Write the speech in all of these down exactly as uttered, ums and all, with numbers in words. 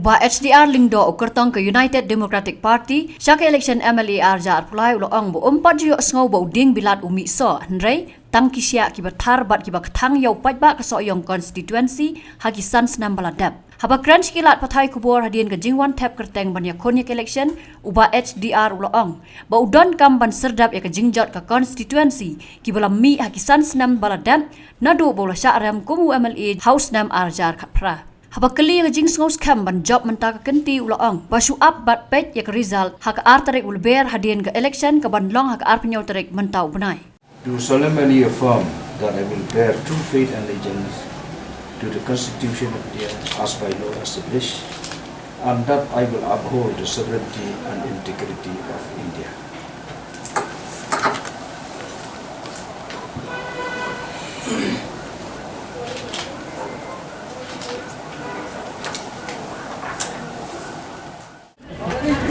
Bah H D R Lyngdoh, u kyrtong ka United Democratic Party sha ka election M L A ar hajar arphew lai, u la ong ba um pat ju ïohsngew ba u dieng bilat u mih soh, hynrei tang ki shiah kiba thar bad kiba kthang ïa u paidbah ka Sohiong constituency ha ki san snem ba la dep. Haba kren sha ki lad pathai khubor hadien ka jingwan thep kyrteng ban ïakhun ïa ka election, u Bah H D R u la ong ba u donkam ban syrdep ïa ka jingjot ka constituency kiba la mih ha ki san snem ba la dep, naduh ba u la shah rem kum u M L A ha u snem ar hajar khatphra. Haba kylli ïa ka jingsngew skhem ban jop mynta ka kynti, u la ong ba shu ap bad peit ïa ka result ha ka ar tarik u Lber hadien ka election kaban long ha ka arphew hynñiew tarik mynta u bnai. Do solemnly affirm that I will bear true faith and allegiance to the Constitution of India as by law established, and that I will uphold the sovereignty and integrity of India.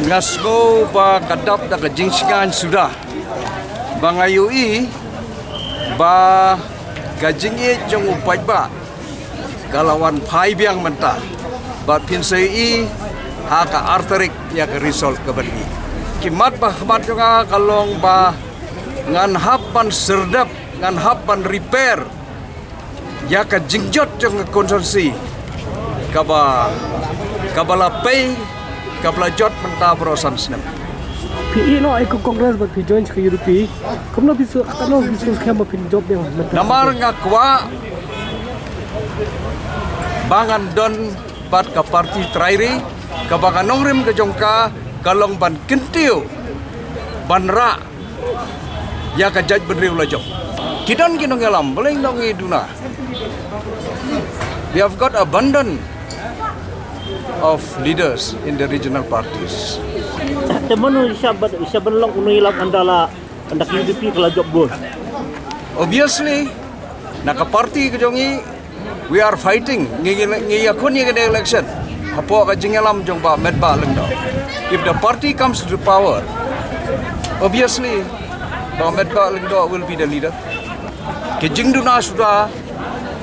Nga sngew ba ka dap da ka jingsngewsih suda ba nga ïohi ba ka jingïeit jong u paidbah ka la wan phai biang mynta. Bad phin sa ïohi ha ka ar tarik ïa ka result kaban mih. Ki mat ba khmat jong nga ka long ba ngan hap ban syrdep, ngan hap ban repair ïa ka jingjot jong ka constituency kaba, kaba la pei, kaba la jot mynta baroh san snem. Phi ïeh noh ïa ka Congress bad phi join sha ka U D P. Kumno phi shu, kumno phi shu skhem ba phin jop biang mynta? Namar nga kwah ba ngan don bad ka party trai ri, kaba ka nongrim ka jong ka ka long ban kyntiew, ban rah ïa ka jaitbynriew la jong. Ki don ki nongïalam, balei ngi duna. We have got abundant of leaders in the regional parties. Te mano i sa ban, i sa ban long u nongïalam ynda la, ynda ka U D P ka la jop bun? Obviously, na ka party ka jong ngi, we are fighting. Ngi, ngi, ngi ïakhun ïa ka election hapoh ka jingïalam jong Bah Metbah Lyngdoh. If the party comes to the power, obviously, Bah Metbah Lyngdoh will be the leader. Ki jingduna suda,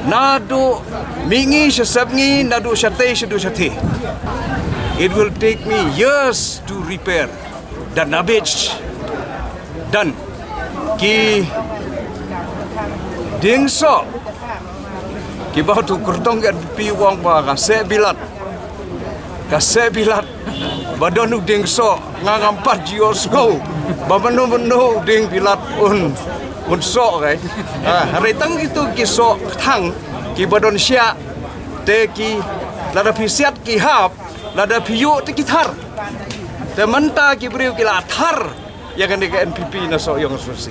naduh mihngi sha sepngi, naduh shatei shaduh shatei. It will take me years to repair the damage done. Ki dieng soh kiba u kyrtong N P P u ong ba ka seh bilat, ka seh bilat ba don u dieng soh, nga ngam pat ju ïohsngew ba mano mano u dieng bilat un, un soh, kai. Ah, hynrei tang kito ki soh kthang kiba don shiah, te ki, lada phi siat ki hap, lada phi ïuh te ki thar. Te mynta ki briew ki la thar ïa kane ka N P P na Sohiong constituency.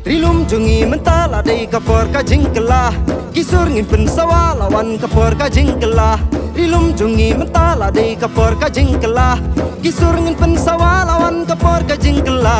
Ri lum jong ngi mynta la dei ka por ka jingkylla. Ki sur ngin pynsawa la wan ka por ka jingkylla. Ri lum jong ngi mynta la dei ka por ka jingkylla. Ki sur ngin pynsawa la wan ka por ka jingkylla.